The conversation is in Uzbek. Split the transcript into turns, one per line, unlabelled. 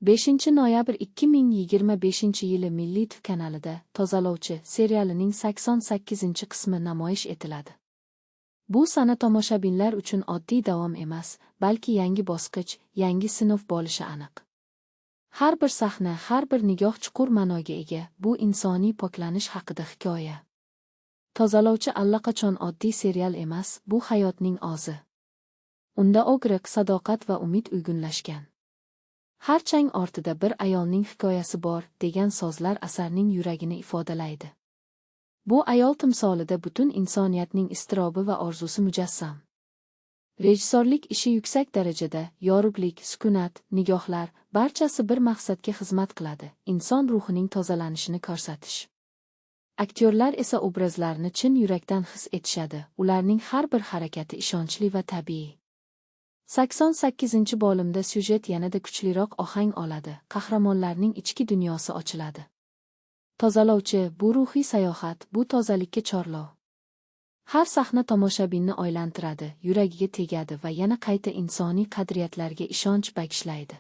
5 noyabr 2025-yili Milliy TV kanalida Tozalovchi serialining 88-qismi namoyish etiladi. Bu sana tomoshabinlar uchun oddiy davom emas, balki yangi bosqich, yangi sinov bo'lishi aniq. Har bir sahna, har bir nigoh chuqur ma'noga ega, bu insoniy poklanish haqida hikoya. Tozalovchi allaqachon oddiy serial emas, bu hayotning ozi. Unda og'riq, sadoqat va umid uyg'unlashgan. Har chang ortida bir ayolning hikoyasi bor, degan so'zlar asarning yuragini ifodalaydi. Bu ayol timsolida butun insoniyatning iztirobi va orzusi mujassam. Rejissyorlik ishi yuksak darajada, yorug'lik, sukunat, nigohlar barchasi bir maqsadga xizmat qiladi: inson ruhining tozalanishini ko'rsatish. Aktyorlar esa obrazlarni chin yurakdan his etishadi, ularning har bir harakati ishonchli va tabiiy. 88-bo'limda syujet yanada kuchliroq ohang oladi, qahramonlarning ichki dunyosi ochiladi. Tozalovchi bu ruhiy sayohat, bu tozalikka chorlov. Har sahna tomoshabinni o'ylantiradi, yuragiga tegadi va yana qayta insoniy qadriyatlarga ishonch bag'ishlaydi.